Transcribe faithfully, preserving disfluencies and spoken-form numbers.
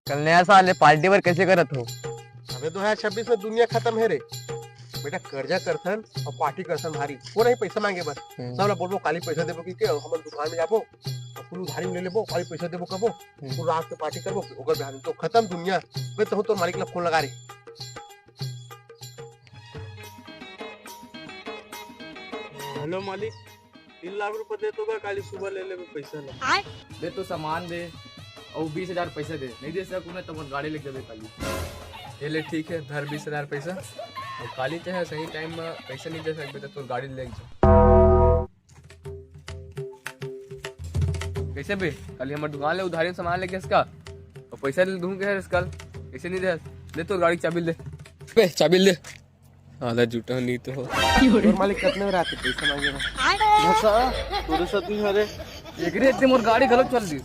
कल नया साल हे, पार्टी बर कइसे करत हो? अबे, दो हजार छब्बीस में दुनिया खतम हे रे। बेटा, कर्जा करथन अउ पार्टी करथन भारी। वो नहीं पैसा मांगे बस। हम्म। सब ला बोलबो, "काली पैसा देबो," कि के हमर दुकान में जाबो, अउ कुल उधारी में ले लेबो, "काली पैसा देबो," कबो। हम्म। पूरा रात के पार्टी करबो, ओकर बिहान तो खतम दुनिया। मैं तो तोर मालिक ला फोन लगा रही। हेलो मालिक, तीन लाख रुपया दे तो गा, काली सुबह ले लेबे पैसा ला। दे तो सामान दे, अउ बीस हजार पैसा दे, नहीं दे सकूँ ना तो मोर गाड़ी लेके जाबे काली। ये ले, ठीक है, धर बीस हजार पैसा। अउ काली चाहे सही टाइम में पैसा नहीं दे सकबे तो तोर गाड़ी लेके जा। कइसे बे? काली हमर दुकान ले उधारी में सामान लेके इसका, अउ पैसा ले दूँ के है इसका, कइसे नहीं दे? दे तोर गाड़ी के चाबी दे। बे, चाबी दे। आधा जूठा नहीं तो। तोर मालिक कतने में रात के पैसा मांगे बा? भसा, तोरे साथ नहीं हरे। एकरे इतने मोर गाड़ी गलत चल दी।